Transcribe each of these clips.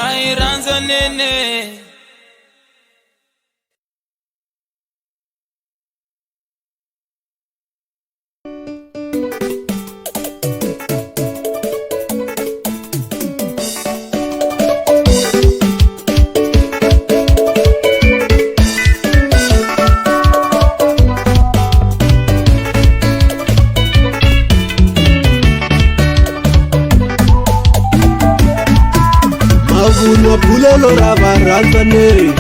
A hi rhandzaneni. Mavunwa bulelo ra varhandzani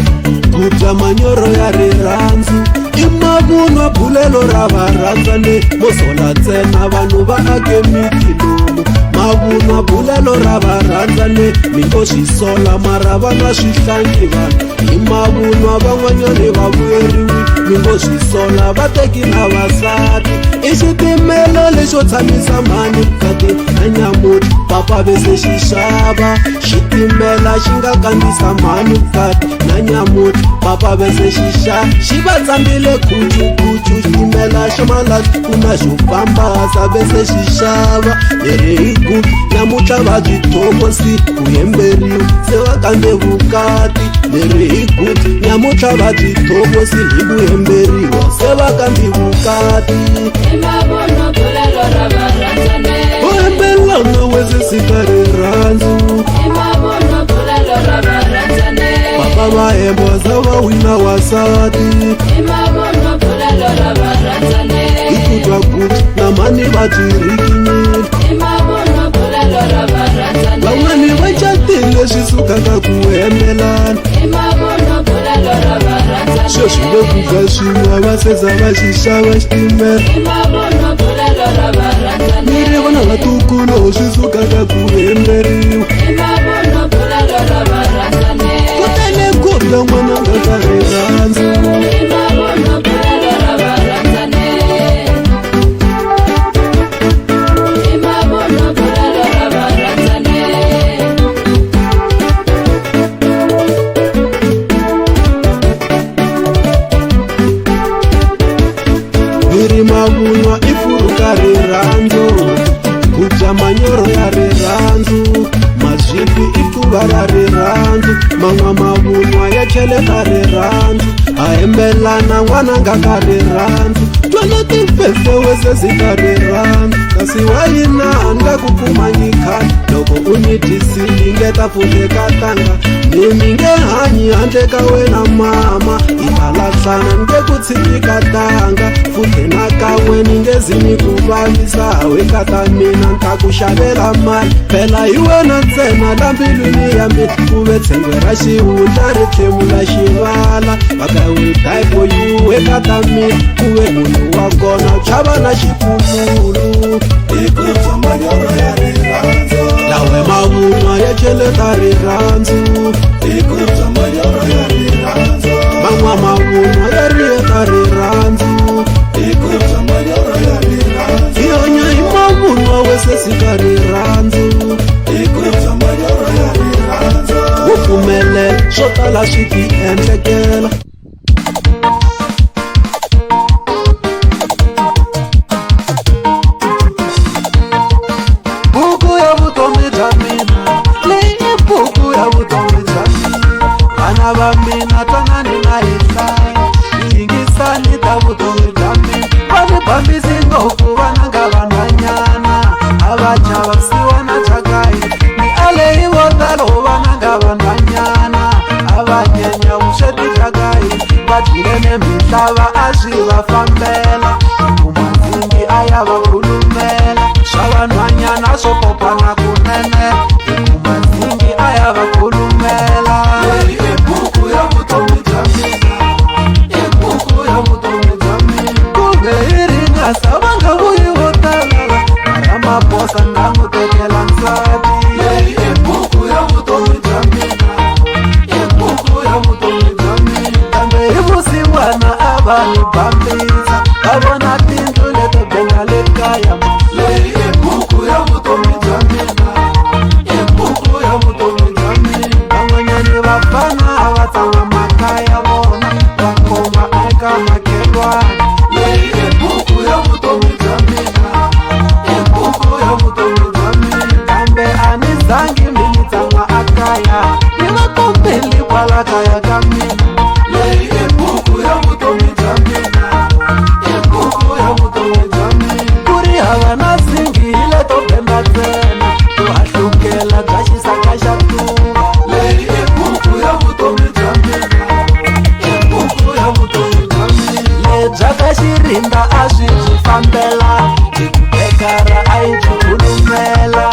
ku bya manyoro ya rirhandzu i mavunwa bulelo ra varhandzani mo sola ntsena vanhu va ake miti lomu mavunwa bulelo ra varhandzani mi ngo swi sola mara va nga swi hlangi vanhu hi mavunwa van'wanyani va vuyeriwi mi ngo swi sola va teki na vasati i xitimela lexo tshamisa mhani vukati na nyamuti papa vese xi xava xitimela xi nga kandzisa mhani vukati na nyamuti papa vese xi xava xi va tsambile khuchukhuchu xitimela xa malati ku na xo famba sa vese xi xava leri hi ku namuntlha va byi thomosi ku hemberiwa se va kandze vukati leri hi ku namuntlha va byi thomosi hi ku hemberiwa se va kandze vukati u hembelana wesesika rirhandzu papa va hemba za va wina wasati hi ku twa ku na mhani va byi rikinyile van'wani va catile swi sukaka ku hembelana sweswi vo kuga swin'we va seza va xi xava xitimela mi ri vona vatukulu swi sukaka ku hemberiwa ku tele ku bya n'wana nga ka rirhandzu Miri mavunwa i furuka rirhandzu ku bya manyoro ya rirhandzu mazwipi i quva ra rirhandzu man'wa mavunwa ya cheleta rirhandzu a hembelana n'wananga ka rirhandzu twana timfefe wesesi ka rirhandzu kasi wa yina ni nga ku kumangi khale loko u ni dyisile nge ta pfuleka tanga ni ni nge hanyi handle ka wena mama hi ta lahlana ni nge ku tshiki ka tanga futhi na kan'we ni nge zi ni ku vavisa wekata mina ni ta ku xavela mali phela hi wena ntsena la mbilwini ya mina ku ve tshengwe ra xihundla ri tlhemula xivala but I will die for you wekata mina ku ve munhu wa kona chava na xipululu hi ku bya manyoro ya rirhandzu lawe mavunwa ya cheleta rirhandzu hi ku bya manyoro ya rirhandzu man'wa mavunwa ya riyeta rirhandzu hi ku bya manyoro ya rirhandzu hi hanya hi mavunwa wesesika rirhandzu hi ku bya manyoro ya rirhandzu wo pfumelela swo tala swi ti endlekela Buku ya vutomi bya mina leyi i buku ya vutomi bya mina vana va mina twanani na hi hlaya yingisani ta vutomi bya mina va ni bambisi ngopfu vananga vanhwanyana a va chava vusiwana chakayi ni ale hi vo talo vananga vanhwanyana a va nyenya vusweti bya kayi va dyile ne mihlava a swi va fambela kumanzingi a ya va khulumela swa vanhwanyana swo popana kunene hikumanzingi a ya va khulumela leyi i buku ya vutomi bya mina i buku ya vutomi bya mina kumbe hi ringasa va nga vuyi vo talala Ramaphosa nga n'wi tekela nsati leyi i buku ya vutomi bya mina i buku ya vutomi bya mina kambe hi vusiwana a va ni bambisa va vona Kwala kaya ka mina. Leyi i buku ya vutomi bya mina, i buku ya vutomi bya mina. Ku ri hava na zingi hi leto penda ntsena, to hahlukela bya xisaka xa tuva. Leyi i buku ya vutomi bya mina, i buku ya vutomi bya mina. Lebyaka xirinda a swi byi fambela, hi ku tekara a yi byi khulumela.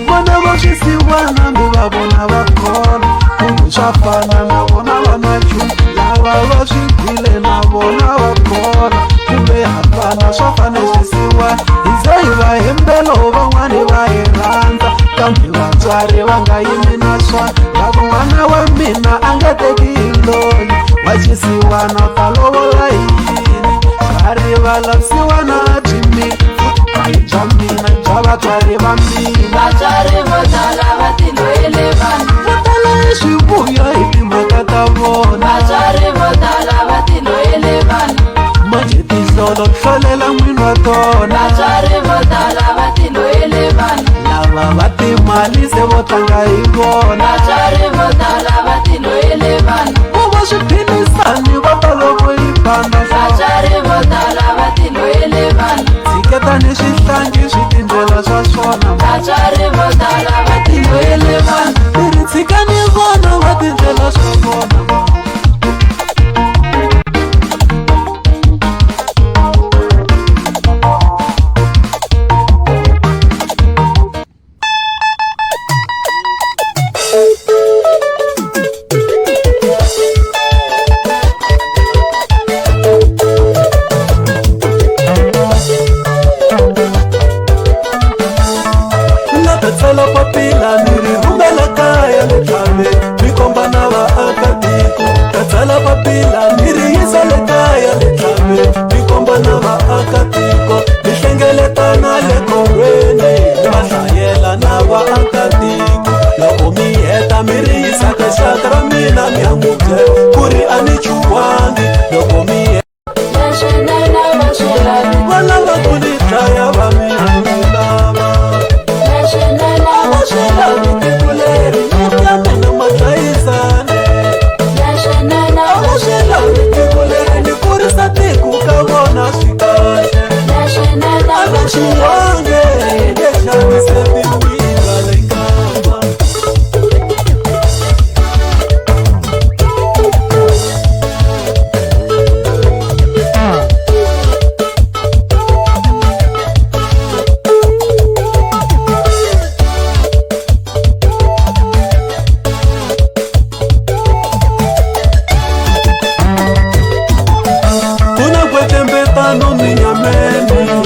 Vana va swisiwana mi va vona va kona, kumbe swa fana na vona va na nchumu. Lava va swi gwile na vona va kona, kumbe hapana swa fana swisiwana. Hi ze hi va hembelo van'wani va hi rhandza, kambe vatswari va nga yimi na swona. Lava n'wana wa mina a nga teki hi loyi wa xisiwana, u ta lovola hi yini? Va rivala vusiwana byi mina, a hi bya mina, bya vatswari va mina. Vatswari vo tala va tiloyele vana. Vo tala i swivuya hi timhaka ta vona. Vatswari vo tala va tiloyele vana. Manje tinhlolo hlolela n'wini wa tona. Vatswari vo tala va tiloyele vana. Lava va timali se vo tlanga hi vona. Vatswari vo tala va tiloyele vana. Ku va swiphilisani va ta loko yi banda. Vatswari vo tala va tiloyele vana. Tshiketani swihlangi swi tindlela swa swona. Vatswari vo tala va tiloyele vana. Ni ri tshikani vona va tindlela swa vona. Na ta tsala papila ni ri rhumela kaya le tlhaveni, mi komba na vaakatiko. Ta tsala papila ni ri yisa le kaya le tlhaveni, mi komba na vaakatiko. Mi hlengeletana le khorweni, mi va hlayela na vaakatiko. Loko mi heta mi ri yisa ka xaka ra mina, mi ya n'wi byela ku ri a ni chuwangi. Loko mi heta Leswinene va swi lavi. va lava ku ni dlaya va mina ni lava. Leswinene va swi lavi. Tiko leri nyika mina madlayisane. Leswinene A va va swi swi lavi tiko leri ni kurisa tiko ka vona swi kahle. Leswinene A va va swi lavi. chuwange nge xaviseriwile le nkamba. Ku na kwetlembetano ni nyameni,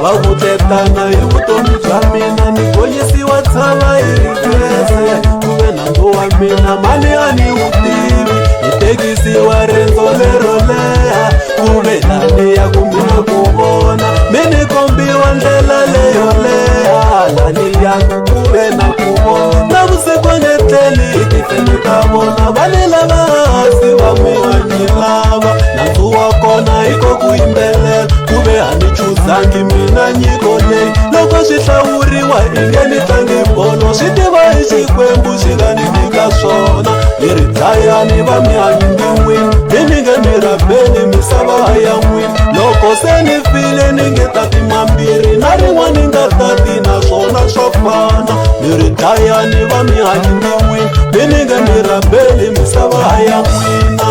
va vutetana hi vutomi bya mina. Ni gonyisiwa tshava hi rivese, ku ve nandzu wa mina mali a ni wu tivi. Ni tekisiwa rendzo lero leha, ku ve lani ya ku mina ku vona. Mi ni kombiwa ndlela leyo leha, lani ya ku ve na ku vona. Na vusiku a ni tleli hi tifeme ta vona, va ni lava hansi va mina ni lava. Nandzu wa kona i ko ku yimbelela, ku ve a ni chuzangi mina nyiko leyi. Loko swi hlawuriwa i nge ni tlangi bolo, swi tiva hi Xikwembu xi nga ni nyika swona. Ni ri dlayani va mihanyi ndi n'wini, mi ni nge mi rhabeni misava ya n'wini. Loko se ni file ni nge tati mambirhi, na rin'wana ni nga tati naswona swa fana. Ni ri dlayani va mihanyi ndi n'wini, mi ni nge mi rhabeni misava ya n'wina.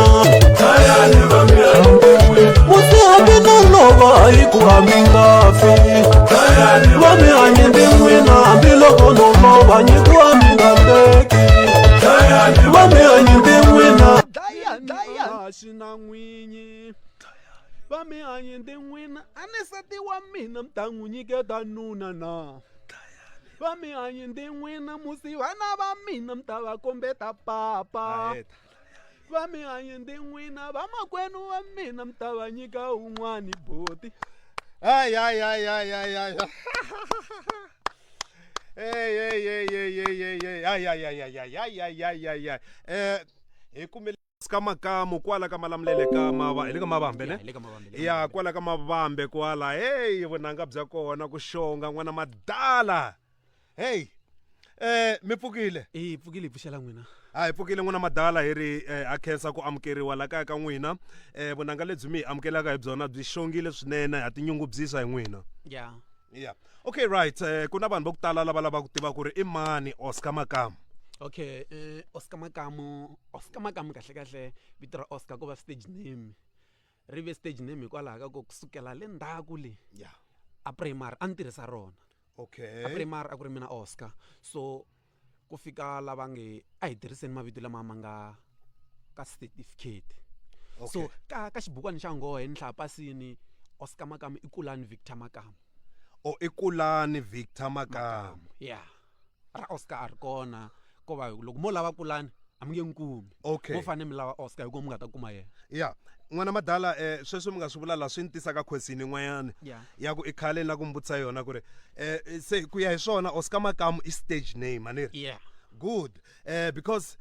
Dlayani va mihanyi ndi n'wini, musi hambi no lova hi ku a mi nga fi. Dlayani va mihanyi ndi n'wina, hambiloko no lova nyiko a mi nga teki. Dlayani va mihanyi ndi n'wina. Xi na n'winyi va mihanyi ndi n'wina, a ni seti wa mina mi ta n'wi nyiketa nuna na. Va mihanyi ndi n'wina, musi vana va mina mi ta va kombeta papa. Va mihanyi ndi n'wina, vamakwenu va mina mi ta va nyika un'wani boti. Ay, ay, ay, ay, ay, ay. Hey, hey, hey, hey, hey, hey, hey. Ay, ay, ay, ay, ay, ay, ay, ay, ay, ay. Hi kumile ka makamu kwala ka malamulele ka mava hi le ka mavambe ne Ya, hi le ka Mavambe, le ka ya Mavambe. kwala ka mavambe kwala hey vunanga bya kona ku xonga n'wana madala hey mi pfukile e pfukile hi pfuxela n'wina a hi pfukile n'wina madala hi ri ha khensa ku amukeriwa la kaya ka n'wina vunanga lebyi mi hi amukelaka hi byona byi xongile swinene ha tinyungubyisa hi n'wina ya yeah okay right ku na vanhu vo ku tala lava lavaka ku tiva ku ri i mani Oscar Makamu okay Oscar Makamu Oscar Makamu kahle kahle vito ra Oscar ko va stage name ri ve stage name hikwalaho ka ku kusukela le ndzhaku le yeah a primary a ni tirhisa rona okay a primary a ku ri mina Oscar so ku fika lava nge a hi tirhiseni mavito lama ma nga ka certificate so Okay. ka xibukwani xa nghohe ni hlaya pasini Oscar Makamu i Kulani Victor Makamu o i Kulani Victor Makamu yeah ra Oscar a ri kona ko va loko mo lava Kulani a mi nge n'wi kumi Okay. mo fanele mi lava Oscar hikuva mi nga ta kuma yena ya n'wana madala sweswi mi nga swi vula la swi ni tisa ka question yin'wanyana Yeah. ya ku i khale na ku mi vutisa yona ku ri se ku ya hi swona Oscar Makamu i stage name a ni ri yeah good because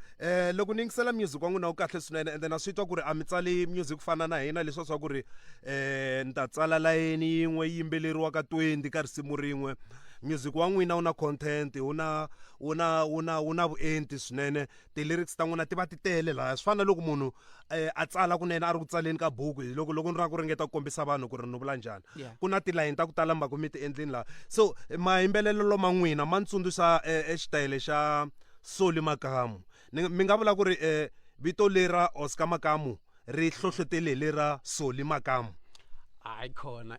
loko ni yingisela music wa n'wina wu kahle swinene ende na swi twa ku ri a mi tsali music ku fana na hina leswiya swa ku ri ni ta tsala layeni yin'we yi yimbeleriwa ka 20 ka risimu rin'we music wa n'wina wu na content wu na wu na wu na wu na vuenti swinene ti-lyrics ta n'wina ti va ti tele lahaya swi fana na loko munhu a tsala kunene a ri ku tsaleni ka buku hi loko loko ni ra ku ringeta ku kombisa vanhu ku ri ni vula njhani Yeah. ku na tilayini ta ku tala mi va ku mi ti endlini laha so mayimbelelelo ma n'wina ma ni tsundzuxa xitayele xa Solly Makamu ni mi nga vula ku ri vito lera Oscar Makamu ri hlohlotele hi lera Solly Makamu hayi khona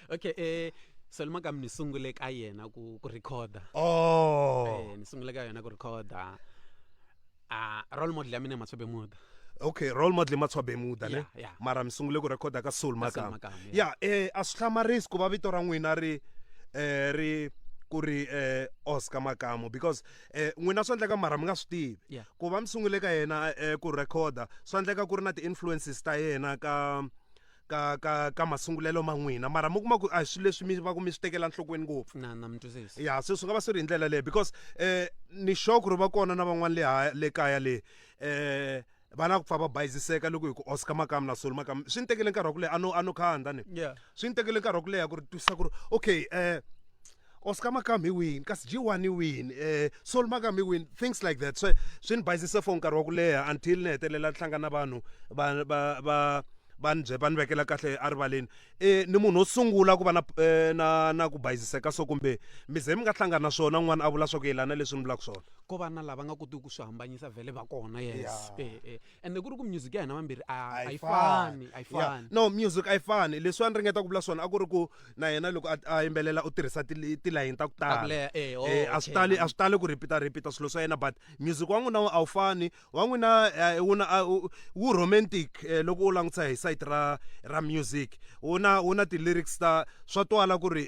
okay Solly Makamu ni sungule ka yena ku recorda oh ni sungule ka yena ku recorda a role model ya mina i Matshwa Bemuda okay role model i Matshwa Bemuda ne Yeah, yeah. mara mi sungule ku recorda ka Soul Ka Soul Makamu Makamu, yeah. ya a swi hlamarisi ku va vito ra n'wina ri ri ku ri Oscar Makamu because n'wina swa endleka mara mi nga swi tivi Yeah. ku va mi sungule ka yena ku recorda swa endleka ku ri na ti-influences ta yena ka ka ka ka masungulelo ma n'wina mara mi kuma ku a hi swilo leswi mi va ku mi swi tekela enhlokweni ngopfu na na mi twisisa ya se swi nga va swi ri hi ndlela leyo because ni sure ku ri va kona na van'wana le le kaya le va na ku pfa va bayiziseka loko hi ku Oscar Makamu na Solly Makamu swi ni tekele nkarhi wa ku leha a no a no khanda ni Yeah. swi ni tekele nkarhi wa ku leha ku ri twisisa ku ri okay Oscar Makamu hi wini kasi G1 hi wini Solly Makamu hi wini things like that so swi ni bayizise for nkarhi wa ku leha until ni hetelela ni hlangana na vanhu va va va va ni va ni vekela kahle erivaleni ni munhu wo sungula ku va na na na ku bayiziseka so kumbe mi ze mi nga hlangana na swona n'wana a vula swa ku yelana leswi ni vulaka swona ko va na lava nga kotiki ku swi hambanyisa vhele va kona yes Yeah. Ende ku ri ku music ya hina vambirhi a yi fani a yi Yeah. fani no music a yi fani leswi a ni ringeta ku vula swona a ku ri ku na yena loko a yimbelela u tirhisa tilayini ta ku Ta ku tala leha, oh, a swi okay. tali a swi tali ku repeat repeat swilo swa yena but music wa n'wina a wu fani wa n'wina wu na wu romantic loko u langutisa hi side ra ra music wu na wu na ti-lyrics ta swa twala ku ri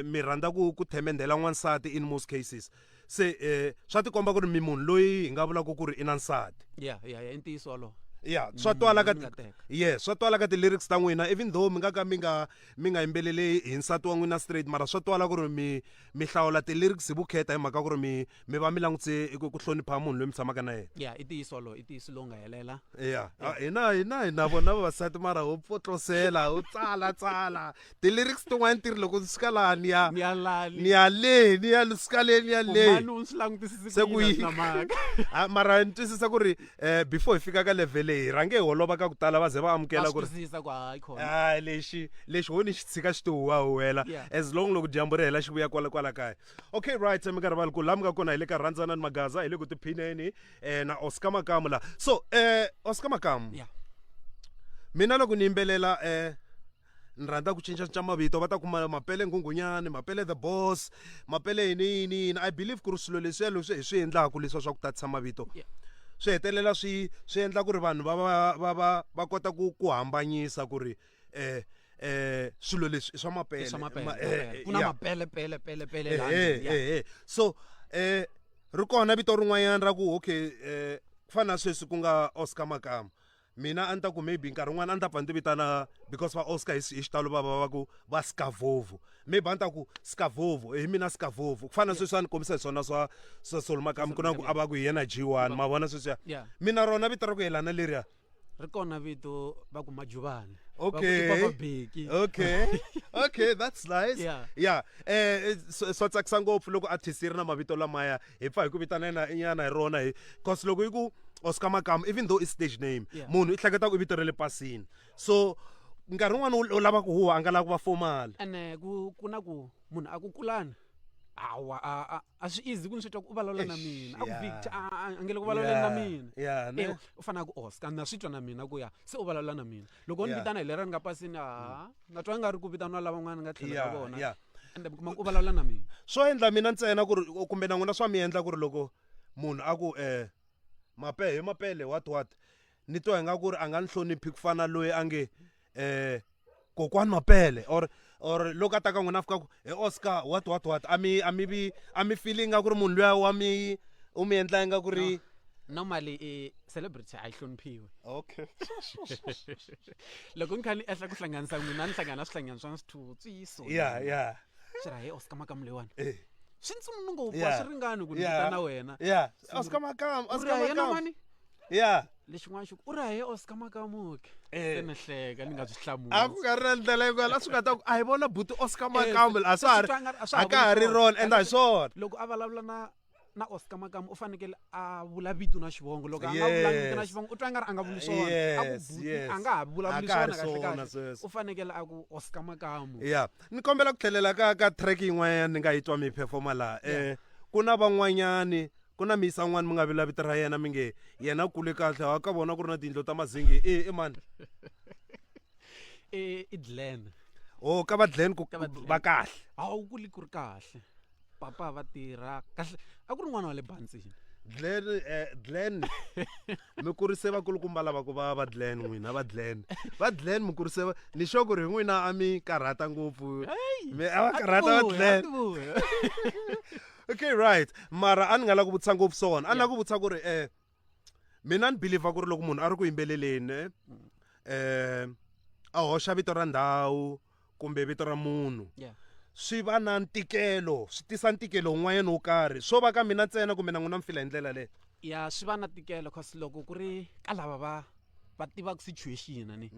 mi rhandza ku ku themendhela n'wansati in most cases se swa tikomba ku ri mi munhu loyi hi nga vulaka ku ri i na nsati ya ya ya i ntiyiso wolowo ya swa twala ka mi nga teka. yes swa twala ka ti-lyrics ta n'wina even though mi nga ka mi nga mi nga yimbeleli hi nsati wa n'wina straight mara swa twala ku ri mi mi hlawula ti-lyrics hi vukheta hi mhaka ku ri mi mi va mi langutise ku hlonipha munhu loyi mi tshamaka na yena ya i ntiyiso wolowo i ntiyiso lowu nga helela ya hina hina hi na vona vavasati mara ho pfotlosela ho tsala tsala ti-lyrics tin'wani ti ri loko ni suka laha ni ya ni ya lani ni ya le ni ya suka le ni ya le mani u swi langutisisi Se ku yini yi- na mhaka Ah, mara ni twisisa ku ri before hi fika ka level leyi hi rhange hi holova ka ku tala va ze va amukela va ku swi ri twisisa ku hayi khona ah lexi lexi ho ni xi tshika xi ti huwahuwela Yeah. as long loko dyambu ri hela xi vuya kwala kwala kaya okay right mi nga rivali ku laha mi nga kona hi le ka rhandzana ni magaza hi le ku tiphineni na Oscar Makamu la so Oscar Makamu yeah mina loko ni yimbelela ni rhandza ku cincacinca mavito va ta kuma mapele nghunghunyani mapele the boss mapele yini yini yini i believe ku ri swilo leswiya leswi hi swi endlaku leswiya swa ku tatisa mavito Yeah. swi hetelela swi swi endla ku ri vanhu va va va va va kota ku ku hambanyisa ku ri swilo leswi i swa mapele I swa mapele, mapele. Ku na yeah. mapele pele pele pele laha ndzeni, yeah. So ri kona vito rin'wanyana ra ku okay ku fana na sweswi ku nga Oscar Makamu Mina a ni ta ku maybe nkarhi wun'wana a ni ta pfa ni ti vitana because va Oscar hi hi xitalo va va va ku va Skavovo. Maybe a ni ta ku Skavovo, hi mina Skavovo. Ku fana na sweswi a ni kombisa hi swona swa swa Solly Makamu ku na ku a va ku hi yena G1 ma vona sweswiya. Yeah. Mina rona vito ra ku yelana leriya. Ri kona vito va ku Majuvani. Va ku i Okay. Papa Beki. Okay. Okay, that's nice. Yeah. Yeah. Swa tsakisa ngopfu loko artist yi ri na mavito lamaya hi pfa hi ku vitana yena nyana hi rona hi cause loko yi ku Oscar Makamu even though i stage name Yeah. munhu i hleketa ku i vito ra le pasini. So nkarhi wun'wani u lava ku huha a nga lavi ku va formal. Ene ku na ku munhu a ku kulani. Hawa a a swi easy ku ni swi twa ku u vulavula na Eish, mina. A ku yeah. Victor a nge le ku vulavuleni na Yeah, mina. yeah, ne? Eh, u fanele ku Oscar na swi twa na mina ku ya se u vulavula na mina. Loko u ni Yeah. vitana hi lera ni nga pasini a na twa nga ri ku vitaniwa lavan'wana ni nga tlhelo ka Yeah, vona. yeah. Ende mi kuma ku u vulavula na mina. Swo endla mina ntsena ku ri kumbe na n'wina swa mi endla ku ri loko munhu a ku mape hi mapele what what ni twa ingaku ri a nga ni hloniphi ku fana loyi a nge kokwani mapele or loko a ta ka n'wina a fika ku he Oscar what what what a mi a mi vi a mi feel ingaku ri munhu luya wa mi u mi endla ingaku ri No, normally i celebrity a yi hloniphiwi. Okay. Loko ni kha ni ehla ku hlanganisa n'wina ni hlangana swihlanganisa swa swithutsiso. Yeah, yeah. Xi ra he Oscar Makamu leyiwani. Eh. Swi ntsunu ngopfu a Yeah. swi ringani ku ni Yeah. vitana wena. Yeah. Oscar Makamu, U ri Oscar a yena Makamu. mani? Yeah. Lexin'wana xi ku u ri a he Oscar Makamu ke. Eh. Se ni hleka ni nga swi hlamuli. A ku nga ri na ndlela yin'wana a swi nga ta ku a hi vona buti Oscar Eh, Makamu a swa ha ri swi twa nga ri- a swa ha a ka ha vuli ri swona. rona ende a hi swona. Loko a vulavula na Oscar Makamu u fanekele a vula vito na xivongo. Loko a nga vulangi vito na Yes. xivongo u twa nga ri a nga vuli swona. A ku Yes, buti yes. a nga ha vulavuli A ka ha ri swona kahle swona kahle. sweswo. U fanekele a ku Oscar Makamu. Yeah. Ni kombela ku tlhelela ka track yin'wanyana ni nga yi twa mi performa laha. Ku na van'wanyani ku na miyisa n'wana mi nga vula vito ra yena mi nge yena u kule kahle ha ka vona ku ri na tiyindlu ta mazingi i i mani? I Glen. Oh ka va Glen ku Ka va Glen. va kahle. A wu kuli ku ri kahle. Papa va tirha kahle. A ku ri n'wana wa le Bantsini. Glen Glen mi kurise vakulukumba lava ku va va Glen n'wina va Glen. Va Glen mi kurise va ni sure ku ri hi n'wina a mi karhata ngopfu. Mi a va karhata va Glen. Okay right. Mara a ni nga la ku vutisa ngopfu swona. A ni la ku vutisa ku ri mina ni believe ku ri loko munhu a ri ku yimbeleleni a hoxa vito ra ndhawu kumbe vito ra munhu. Yeah. Swi va na ntikelo, swi tisa ntikelo wun'wanyana wo karhi. Swo va ka mina ntsena kumbe na n'wina mi fila hi ndlela leyi? Ya swi va na ntikelo cause loko ku ri ka lava va tivaka situation ni.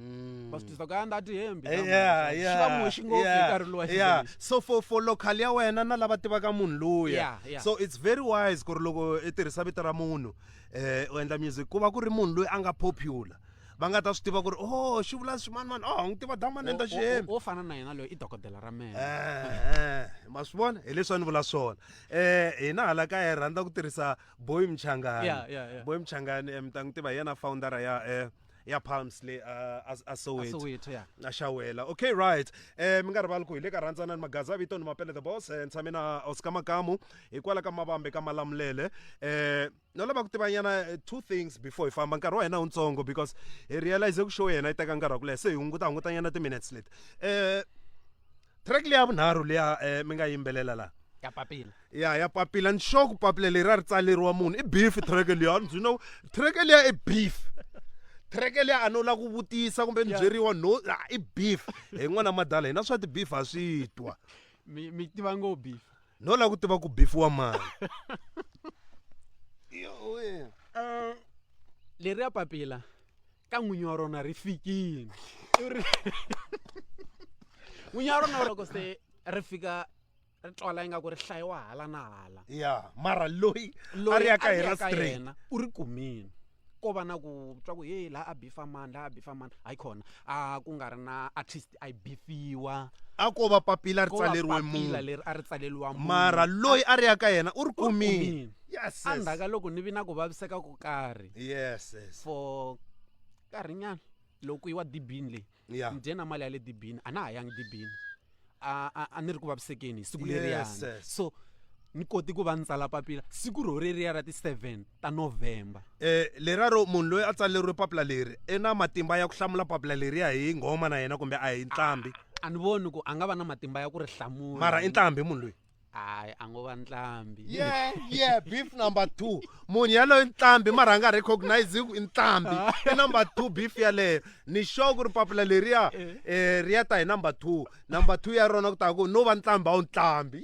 Va swi twisisa ku a nda ti hembi. Yeah, yeah. Swi va muxi ngopfu hi nkarhi luwa Yeah. So for local ya wena na lava tivaka munhu luya. Yeah, yeah. So it's very wise ku ri loko i tirhisa vito ra munhu u endla music ku va ku ri munhu loyi a nga popular. Va nga ta swi tiva ku ri oh xi vula swimanimani, oh n'wi tiva damani endla xihembe. Wo fana na yena loyi i dokodela ra meno. Ma swi vona hi leswi a ni vula swona. Hina hala kaya hi rhandza ku tirhisa Boy Mchangani. Yeah, yeah, yeah. Boy Mchangani mi ta n'wi tiva hi yena founder ya Palms le a Soweto. A Soweto, yeah. A xawela. Okay, right. Mi nga rivali ku hi le ka Rhandzanani Magaza vito ni Mapele the Boss. Ni tshame na Oscar Makamu hikwalaho ka Mavambe ka Malamulele. No lava ku tiva nyana two things before hi famba nkarhi wa hina wutsongo because hi realize ku show yena yi teka nkarhi wa ku leha se hi hunguta hunguta nyana ti-minutes leti. Track leya vunharhu liya mi nga yimbelela laha. Ya papila. Ya, ya papila. Ni sure ku papila leri a ri tsaleriwa munhu i beef track liya. Ndzi no track liya i beef. Track liya a no la ku vutisa kumbe ni byeriwa no i beef. Hi n'wana madala hina swa ti-beef ha swi twa. Mi tiva ngo beef. No la ku tiva ku beef wa mani. Yo we. Leri ya papila ka n'winyi wa rona ri fikile. N'winyi wa rona loko se ri fika ri twala ingaku ri hlayiwa hala na hala. Yeah, mara loyi Loyi a ri ya ka a ri yena ya ka straight. yena, u ri kumile. Ko va na ku twa ku hey laha a bifa mani, laha a bifa mani. Hayi khona a ku nga ri na artist a yi bifiwa. A ko va papila ri Ko va tsaleriwe papila munhu. leri a ri tsaleriwa munhu. Mara loyi a ri ya ka yena u ri U ri kumile. kumile. Yes, yes. Endzhaku ka loko ni vi na ku vaviseka ko karhi. Yes, yes. For nkarhinyana loko ku yiwa dibini leyi. Yeah. Ni dye na mali ya le dibini, a na ha yangi dibini. A ni ri ku vavisekeni hi siku leriyani. Yes, yes. So ni koti ku va ni tsala papila siku ro reriya ra ti 7 ta November. Lera ro munhu loyi a tsaleriwe papila leri i na matimba ya ku hlamula papila leriya hi nghoma na yena kumbe a hi nqambi? A ni voni ku a nga va na matimba ya ku ri hlamula. Mara i nqambi munhu loyi? Hayi, a ngo va ntlambi. Yeah, yeah, beef number 2. Munhu yaloye ntlambi mara a nga recognize ku i ntlambi. I number 2 beef yaleyo. Ni sure ku ri papila leriya ri ya ta hi number 2. Number 2 ya rona ku ta ku no va ntlambi a wu ntlambi.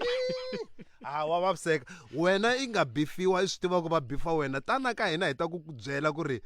Ha wa vaviseka. Wena i nga bifiwa i swi tiva ku va bifa wena. Tana ka hina hi ta ku ku byela ku ri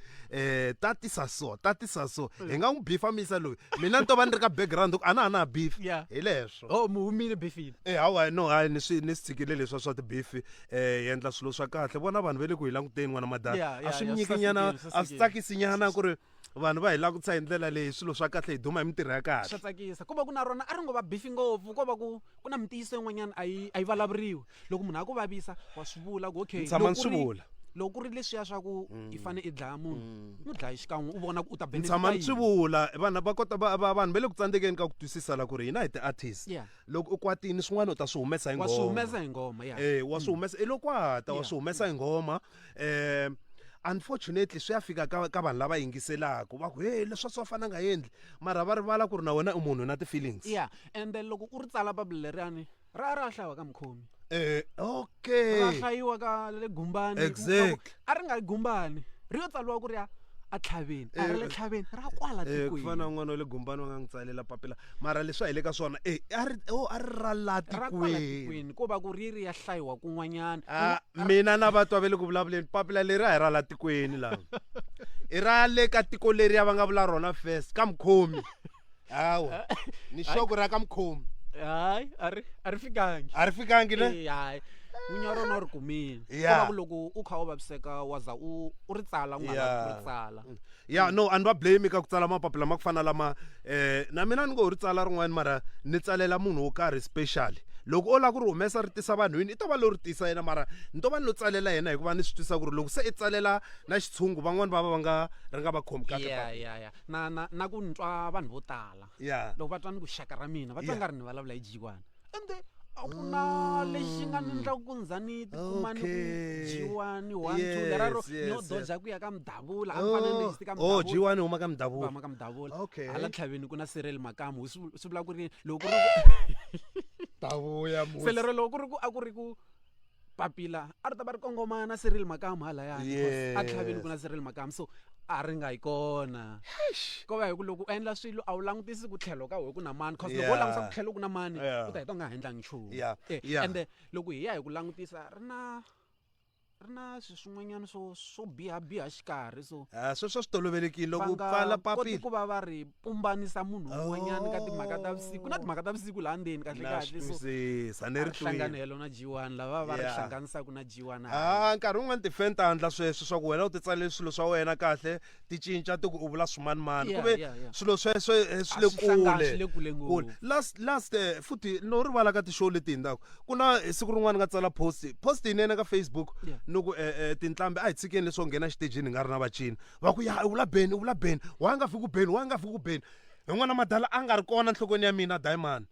tatisa so, tatisa so. Hi nga n'wi bifa misa loyi. Mina ni to va ni ri ka background ku a na ha na beef. Yeah. Hi leswo. Oh, mi humile bifini. E hawa no hayi ni swi ni swi tshikile leswa swa tibifi hi endla swilo swa kahle vona vanhu va le ku hi languteni n'wana madala Yeah, a yeah, swi yeah, nyiki nyana swi sasekile, a swi swi tsakisi nyana ku ri vanhu va hi langutisa hi ndlela leyi swilo swa kahle hi duma hi mintirho ya kahle Swa tsakisa. Ko va ku na rona a ri ngo va bifi ngopfu, ko va ku ku na mintiyiso yin'wanyana a yi a yi vulavuriwi. Loko munhu a ku vavisa wa swi vula ku okay Ni tshama loko ni ku swi ri vula. loko ku ri leswiya swa ku i fane i dlaya munhu n'wi dlayi xikan'we u vona ku u ta ni benefita tshama ni swi yini. vula vanhu va kota va va- vanhu va le ku tsandzekeni ka ku twisisa la ku ri hina hi ti-artist Yeah. Loko u kwatini swin'wana u ta swi humesa hi Wa swi nghoma. humesa hi nghoma, yeah. Eh, wa swi humesa i lo kwata wa Yeah. swi humesa hi nghoma unfortunately swi ya fika ka ka vanhu lava yingiselaka va ku hey leswi swa fana nga endli mara va rivala ku ri na wena u munhu na ti-feelings. Yeah, and then loko u ri tsala papila leriyani ra ra hlayiwa ka mukhomi. Okay. Ra hlayiwa ka le Gumbani. Exactly. A ri nga yi Gumbani, ri yo tsariwa ku ri ya a tlhaveni, a ri le tlhaveni, ra kwala Ku fana tikweni. na un'wana wa le Gumbani va nga n'wi tsalela papila mara leswi a hi le ka swona a ri oh a ri ra la Ra kwala tikweni. tikweni ko va ku ri ri ya hlayiwa kun'wanyana. Ah, mina na vatwa va le ku vulavuleni papila leri a hi ra la tikweni laha. I ra le ka tiko leriya va nga vula rona first ka mukhomi. Hawa ni sure ku ra ka mukhomi. Hayi, a ri a ri fikangi. A ri fikangi ne? Eh, hayi. N'winyi wa rona u ri kumile. Ko Yeah. va ku loko u kha u vaviseka wa za u u ri tsala u nga lavi ku ri tsala. Ya no a ni va blame ka ku tsala mapapila ma ku fana lama na mina ni ngo ri tsala rin'wana mara ni tsalela munhu wo karhi special. Loko o lava ku ri humesa ri tisa vanhwini i to va lo ri tisa yena mara ni to va ni lo tsalela yena hikuva ni swi twisisa ku ri loko se i tsalela na xitshungu van'wani va va va nga ri nga va khomi kahle Yeah, papila. yeah, yeah. Na na na ku ni twa vanhu vo tala. Yeah. Loko va twa ni ku xaka ra mina va twa Yeah. nga ri ni vulavula hi G1. Ende a ku na lexi nga ni endlaka ku ndza ni tikuma ni ku Okay. G1 1 2 leraro Yes, ni yo yes, yes. doja ku ya ka Mdavula a ni fanele ni yisi ka Oh, Mdavula. G1 huma ka Mdavula. Huma ka Mdavula. Okay. Hala tlhaveni ku na Cyril Makamu swi swi vula ku ri loko ku ri Ta vuya musi. Se lero loko ku ri ku a ku ri ku papila a ri ta va ri kongoma na Cyril Makamu halayani because a tlhaveni ku na Cyril Makamu so a ri nga yi kona. Ko va hi ku loko u endla swilo a wu langutisi ku tlhelo ka wehe ku na mani cause loko wo langutisa ku tlhelo ku na mani Yeah. u ta heta u nga ha endlangi nchumu. Yeah. Eh, Yeah. ende loko hi ya hi ku langutisa ri na ri na swilo swin'wanyana swo swo biha biha xikarhi so Ah, sweswo swi tolovelekile loko va u nga pfala koti papila ku va va ri pumbanisa munhu un'wanyana ka timhaka ta vusiku ku na timhaka ta vusiku laha ndzeni kahle Na kahle swi so twisisa ni a ri ri twile. hlanganelo na G1 lava va ri Yeah. hlanganisaka na G1 Ah, nkarhi wun'wani ti-fan ta endla sweswo swa ku wena u ti tsalele swilo swa wena kahle ti cinca ti ku u vula swimanimani Yeah, ku ve yeah, yeah. swilo sweswo swi le A swi hlangani, kule swi le kule ngopfu. Last last futhi no rivala ka ti-show leti hundzaka ku na siku rin'wana nga tsala post post yinene ka Facebook Yeah. ni ku tinqambi a hi tshikeni leswo nghena xitejini hi nga ri na vacini va ku ya u vula beni u vula beni wa nga fiki ku beni wa nga fiki ku beni hi n'wana madala a nga ri kona nhlokweni ya mina diamond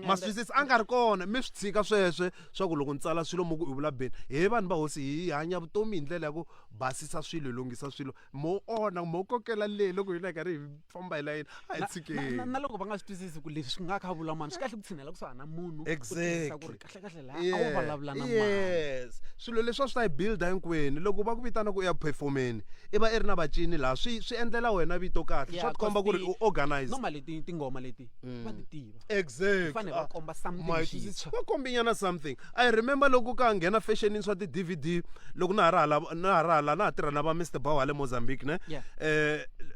ma swi twisisa a nga ri kona mi swi tshika sweswe swa ku loko ni tsala swilo mo ku i vula beni he vanhu va hosi hi hanya vutomi hi ndlela ya ku basisa swilo hi lunghisa swilo mo onha mo kokela le loko hina hi karhi hi famba hi layeni a hi Na- na, tshikeni na, na loko va nga swi twisisi ku leswi swi nga kha vula mani swi kahle ku tshinela kusuhani na munhu u twisisa ku ri Exactly. kahle kahle laha a wu vulavula na mani yes swilo leswi a swi ta hi builda hinkwenu loko va ku vitana ku u ya performeni i va i ri na vacini laha swi swi endlela wena vito kahle Yeah, swa tikomba ku ri 'cause u organize normally tingoma leti va ti tiva Exactly. Fanele va komba something Ma yi xintshwa. twisisa. Va kombinyana something. I remember loko ka ha nghena fashionini swa ti-DVD loko na ha ri hala na ha ri hala na ha tirha na va Mr Bow hale Mozambique ne. Yeah.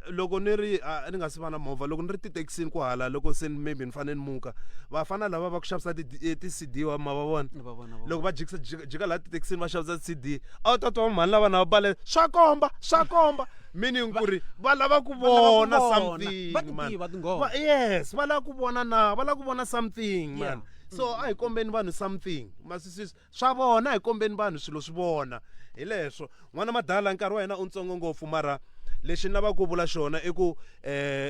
Loko ni ri a ni nga si va na movha loko ni ri tithekisini kwahala loko se maybe ni fanele ni muka vafana lava va ku xavisa ti-CD wa ma va vona. Ni va vona vona. Loko va jikisa jika, jika laha tithekisini va xavisa ti-CD a wu ta twa mhani lava na va bale swa komba swa komba meaning ku ri va lava ku Va lava ku vona vona. something Va ti man. tiva tinghoma. Yes va lava ku vona na va lava ku vona something man Yeah. so a hi kombeni vanhu something maswisisi swa vona a hi kombeni vanhu swilo swi vona hi leswo n'wana madala nkarhi wa hina u ntsongo ngopfu mara Lexi ni lavaka ku vula xona i ku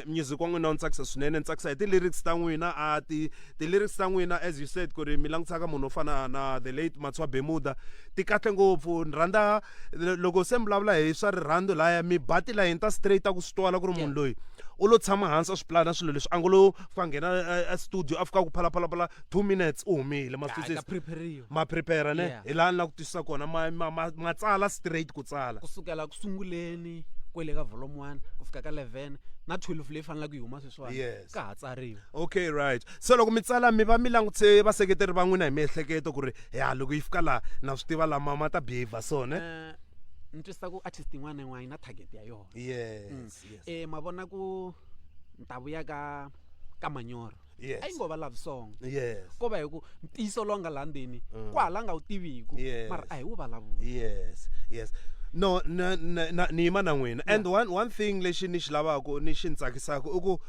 music wa n'wina wu ni tsakisa swinene ni tsakisa hi ti-lyrics ta n'wina a ti ti-lyrics ta n'wina as you said ku ri mi langutisa ka munhu wo fana na the late Matswa Bemuda ti kahle ngopfu ni rhandza loko se mi vulavula hi swa rirhandzu laya mi ba tilayini ta straight ta ku swi twala ku ri munhu loyi u lo tshama hansi a swi pulana swilo leswi a ngo lo fika nghena a studio a fika ku phalaphalaphala 2 minutes u humile ma swi twisisa ma prepare ne hi laha ni la ku twisisa kona ma ma ma ma tsala straight ku tsala kusukela ku sunguleni kwele ka volume 1 ku fika ka 11 na 12 leyi faneleke yi huma sweswiwani Yes. ka ha tsariwa okay right se loko mi tsala mi va mi langutise vaseketeri va n'wina hi miehleketo ku ri ya loko yi fika laha na swi tiva lama ma ta behavior so ne Eh, ni twisisa ku artist yin'wana na yin'wana yi na target ya yona yes yes eh ma vona ku ni ta vuya ka ka manyoro Yes. a yi ngo va love song yes ko va hi ku ntiyiso lowu nga laha ndzeni kwahala nga wu tiviku Yes. mara a hi wu vulavuli yes yes no na na na ni yima na n'wina and one thing lexi ni xi lavaka ni xi ni tsakisaka i ku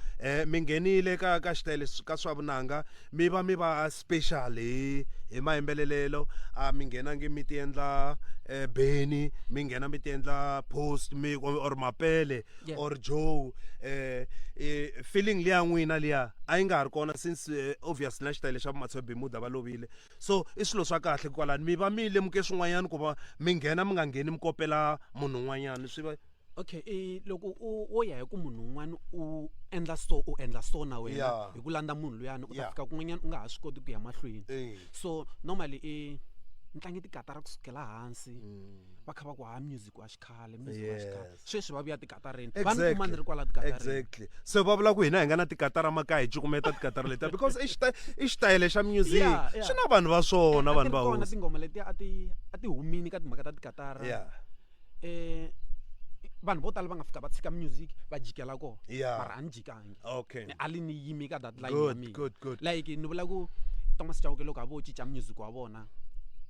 mi nghenile ka ka xitayele ka swa vunanga mi va mi va special hi hi mayimbelelelo a mi nghenangi mi ti endla Benny mi nghena mi ti endla post mi or Mapele Yeah. or Joe feeling liya n'wina liya a yi nga ha ri kona since obviously na xitayele xa Matshobe Bemuda va lovile so i swilo swa kahle kwalani mi va mi lemuke swin'wanyana ku va mi nghena mi nga ngheni mi kopela munhu un'wanyana swi va okay i loko u wo ya hi ku munhu un'wana u endla so u endla so na wena Yeah. hi ku landza munhu luyani u ta Yeah. fika kun'wanyana u nga ha swi koti ku ya mahlweni Eh. so normally i ni tlange tikatara kusukela hansi va kha va ku ha music wa xikhale music wa xikhale Yes. sweswi va vuya tikatarini va ni kuma ni ri kwala tikatarini exactly so va vula ku hina hi nga na tikatara makaya hi cukumeta tikatara letiya because i i xitayele xa music Yeah, yeah. swi na vanhu va swona A ti vanhu ri va kona hosi tinghoma letiya a ti a ti humini ka timhaka ta tikatara yeah eh vanhu vo tala va nga fika va tshika music va jikela kona Yeah. mara a ni jikangi okay a li ni yimi ka that line ya good mina good good like ni vula ku Thomas Chauke loko a vo cinca music wa vona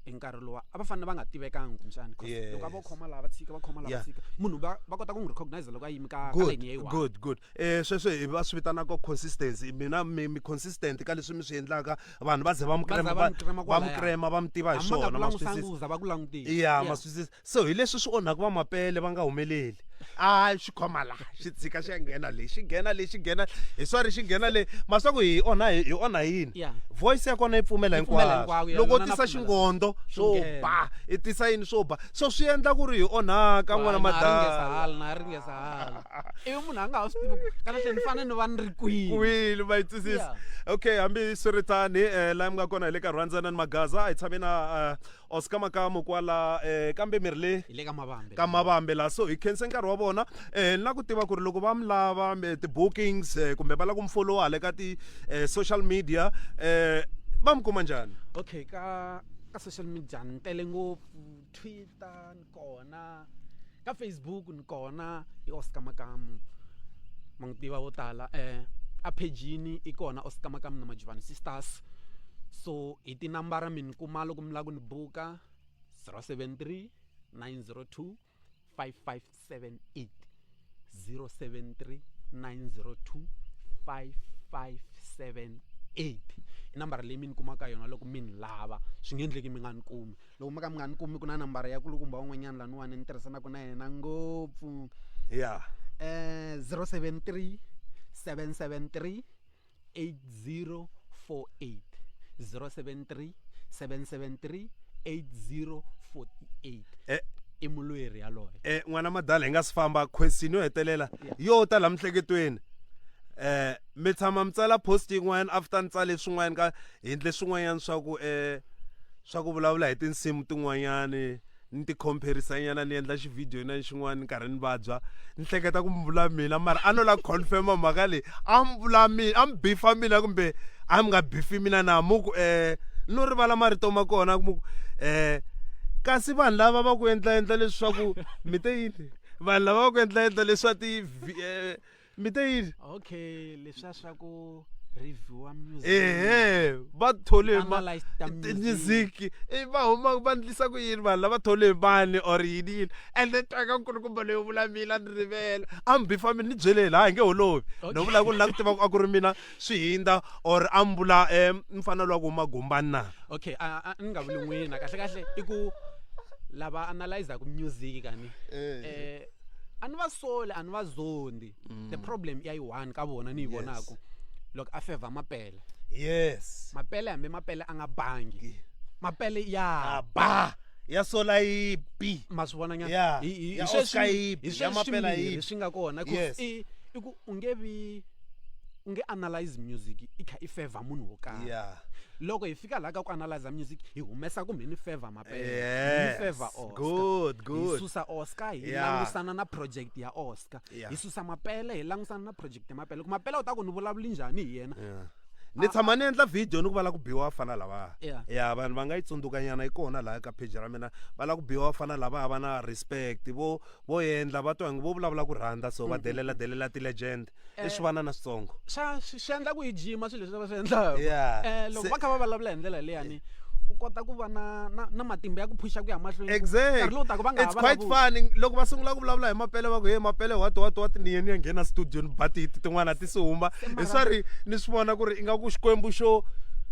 hi nkarhi lowa a va fanele va nga tivekangi kumbexani 'cause loko a vo Yes. khoma laha va tshika va khoma laha va Yeah. tshika munhu va va kota ku n'wi recognize loko a yimi ka ka good line ya yi one good good sweswo hi va swi vitanaka consistency mina mi mi consistent ka leswi mi swi endlaka vanhu va ze va mi Va za krema va va mi krema va mi kwalaya. krema va mi tiva hi Hambi va nga swona ku ma swi langusangi twisisa u za va ku langutisa ya ma swi twisisa so hi leswi swi onhaka va mapele va nga humeleli a xi khoma la xi tshika xi ya nghena le xi nghena le xi nghena hi swa ri xi nghena le ma swa ku hi onha hi onha yini Yeah. voice ya kona yi pfumela Yi pfumela hinkwaswo hinkwako, yeah, loko u yona na tisa pfumela. xingondo swo nghena. ba i tisa yini swo ba so swi endla ku ri hi onhaka n'wana madala hala na ringesa hala ivi munhu a nga ha swi tivi ku kahle ni fanele ni va ni ri kwihi kwini ma yi twisisa okay hambi swiritani laha mi nga kona hi le ka rhandzanani magaza a hi tshame na Oscar Makamu kwala kambe mi ri le hi le ka mavambe ka mavambe la so hi khense nkarhi wa vona ni la ku tiva ku ri loko va mi lava ti-bookings kumbe va lava ku mi followa hale ka ti-social media va mi kuma njhani okay ka ka social media ni tele ngopfu Twitter ni kona ka Facebook ni kona i Oscar Makamu ma n'wi tiva vo tala a page-ini i kona Oscar Makamu na Majuvani Sisters so hi tinambara mi ni kuma loko mi lava ku ni buka 073 902 5578 073 902 5578 i nambara leyi mi ni kumaka yona loko mi ni lava swi nge endleki mi nga ni kumi loko mi ka mi nga ni kumi ku na nambara ya kulukumba un'wanyana laniwani ni tirhisanaka na yena ngopfu ya 073 773 8048 073 773 8048 i mulweri yaloye N'wana madala hi nga si famba question yo hetelela yo ta la miehleketweni mi tshama mi tsala post yin'wana after ni tsale swin'wana ka hi endle swin'wanyana swa ku swa ku vulavula hi tinsimu tin'wanyani ni ti comparisa nyana ni endla xivhidiyo na xin'wana ni karhi ni vabya ni hleketa ku mi vula mina mara a no la confirma mhaka leyi a mi vula mina a mi bifa mina kumbe a mi nga bifi mina na mu ku no rivala marito ma kona mu ku kasi vanhu lava va ku endla endla leswaku mi te yini vanhu lava va ku endla endla leswa ti mi te yini okay leswiya swa ku reviewa music ehe va thole ma Analyze ta music. music i va huma va ndlisa ku yini vanhu lava thole mani or yini yini and then twaka nkulukumba leyo vula mina ni rivela a mi bifa mina ni byeleni ha hi nge holovi no vula ku ni la ku tiva ku a ku ri mina swi hindza or a mi vula mfana lowa ku huma gumbani na okay a ni nga vuli n'wina kahle kahle i ku lava analyzaka music kani A ni va soli, a ni va zondi. The problem i ya yi one ka vona ni yi vonaku. Loko a favor Mapele. Yes. Mapele hambi Mapele a nga bangi. Mapele ya A ba. Ya sola yi bi. Ma swi vona nyana? Yeah. Hi Ya hi sweswi Oscar yi hi bi, ya sweswi Mapela yi swimbirhi bi. swi nga kona. 'Cause Yes. i ku u nge vi u nge analyze music i kha i favor munhu wo karhi. Yeah. Loko hi fika laha ka ku analyze music hi humesa kumbe ni favor Mapele. Ni Yes. favor Oscar. Good, Hi good. susa Oscar hi Yeah. langusana na project ya Oscar. Yeah. Hi susa Mapele hi langusana na project ya Mapele. Ku Mapele u ta ku ni vulavuli njhani hi yena? Yeah. Ni tshama ni endla video ni ku va la ku biwa vafana lava. Yeah. Ya vanhu va nga yi tsundzukanyana yi kona laha ka page ra mina. Va la ku biwa vafana lava va na respect vo vo endla va twa vo vulavula ku rhandza so va delela delela ti legend. I swivanana switsongo. Swa swi endla ku hi jima swilo leswi va swi endlaka. Yeah. Loko Se- va kha va vulavula hi ndlela leyani u kota ku va na matimba ya ku phusha ku ya mahlweni. Exactly. Nkarhi lowu taka va nga ha It's quite vulavuli. funny loko va sungula ku vulavula hi Mapele va ku hey Mapele what what what ni yena ni ya nghena studio ni ba titi tin'wana ti si huma. Hi swa ri ni swi vona ku ri ingaku Xikwembu xo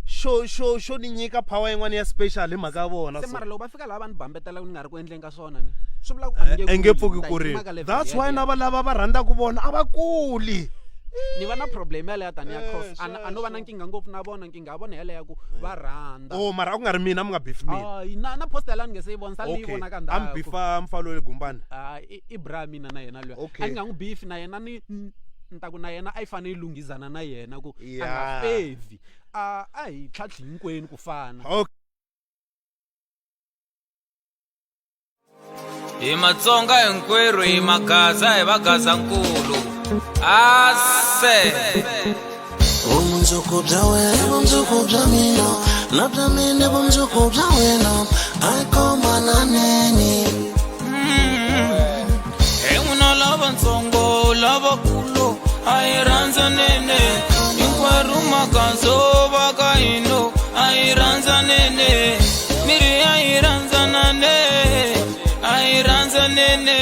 xo xo xo ni nyika power yin'wana ya special hi mhaka ya vona Se so. mara loko va fika laha va ni bambetela ni nga ri ku endleni ka swona ni swi vula ku a ni nge E nge kuli, pfuki ni ta ku ri yima ka level that's why yaliya. na va lava va rhandzaka vona a va kuli. Ni va na problem yaleyo taniya Eh, cause a no va na sweswo. nkingha ngopfu na vona nkingha ya vona yaleyo ya ku va rhandza. Oh mara a ku nga ri mina mi nga beef mina. Hayi na post yaleyo a ni nge se yi vona sale ni yi Okay. vona ka A mi ndzhaku. beefa mfalo le Gumbani. Ah, i bra mina na yena luya. Okay. A ni nga n'wi beef na yena ni ni ta ku na yena a yi fanele yi lunghizana na yena ku a nga Yeah. fevhi. A hi tlhantlhi hinkwenu ku fana. Okay. Hi Matsonga hinkwerhu hi magaza hi vagazankulu. Ase. Vumundzuku bya wena vumundzuku bya mina na bya mina vumundzuku bya wena a hi komananeni. Hi n'wina lavatsongo lavakulu a hi rhandzaneni hinkwerhu magazo va ka hino a hi rhandzaneni miri a hi rhandzanane a hi rhandzaneni.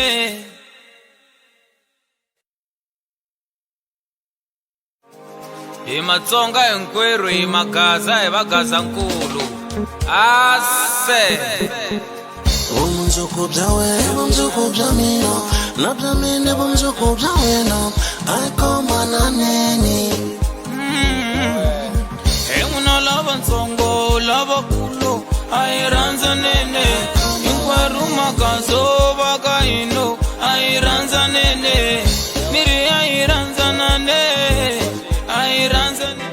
Hi Matsonga hinkwerhu hi magaza hi vagazankulu. Ase. Vumundzuku bya wena vumundzuku bya mina na bya mina vumundzuku bya wena a hi komananeni. Hi n'wina lavatsongo lavakulu a hi rhandzaneni hinkwerhu magazo va ka hino a hi rhandzaneni miri a hi rhandzanane a hi rhandzaneni.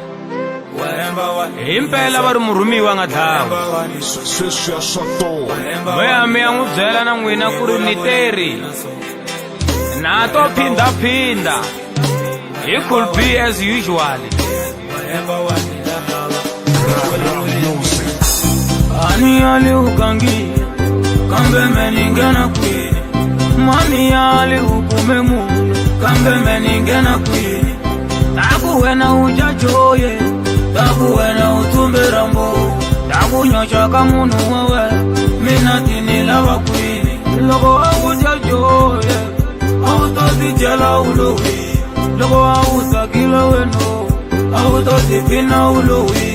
Himpela va ri murhumiwa a nga dlawa. Sweswiya swa tona. Meya mi ya n'wi byela na n'wina ku ri ni teri. Na to phindaphinda. He could be as usual. Ani ali ukangi kambe me ni nghena kwini mani ali u kume munhu kambe me ni nghena kwini ta ku wena u cacoye ta ku wena u tsumbela mbowu ta ku nyoxa ka munhu wa wena mina ti ni lava kwini loko a wu cacoye a wu ta tidyela u lowi loko a wu tsakile weno a wu ta tiphina u lowi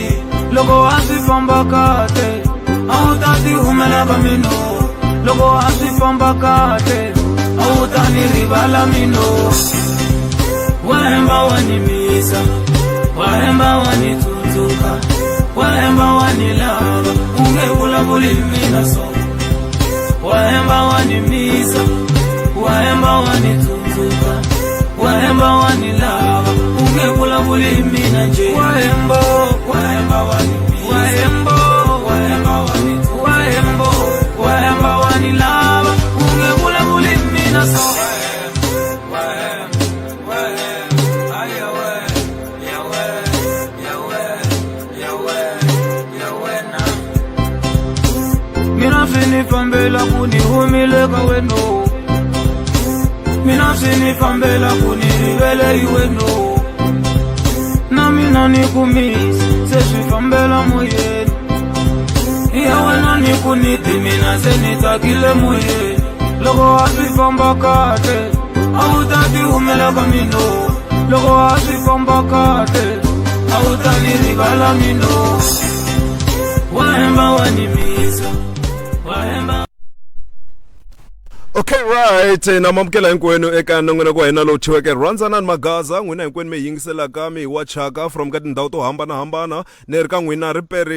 loko a swi famba kahle a wu ta ti humela ka mino loko a swi famba kahle a wu ta ni rivala mino wa hemba wa ni misa wa hemba wa ni tsundzuka wa hemba wa ni lava u nge vulavuli mina so wa hemba wa ni misa wa hemba wa ni tsundzuka wa hemba wa ni lava u nge vulavuli mina nje wa hemba wa hemba wa ni misa wa hemba wa hemba wa ni wa hemba wa hemba wa ni lava u nge vulavuli mina so Mina swi ni fambela ku ni humile ka weno mina swi ni fambela ku ni rivele hi weno na mina ni ku misa se swi fambela moyeni ya wena ni ku ni ti mina se ni tsakile moyeni loko a swi famba kahle a wu ta ti humela ka mino loko a swi famba kahle a wu ta ni rivala mino wa hemba wa ni misa wa hemba. Okay. Right, na mamukela hinkwenu eka nongonoko wa hina lowu thyiweke rhandzanani magaza n'wina hinkwenu mi hi yingiselaka mi hi wachaka from ka tindhawu to hambanahambana ni ri ka n'wina ri peri.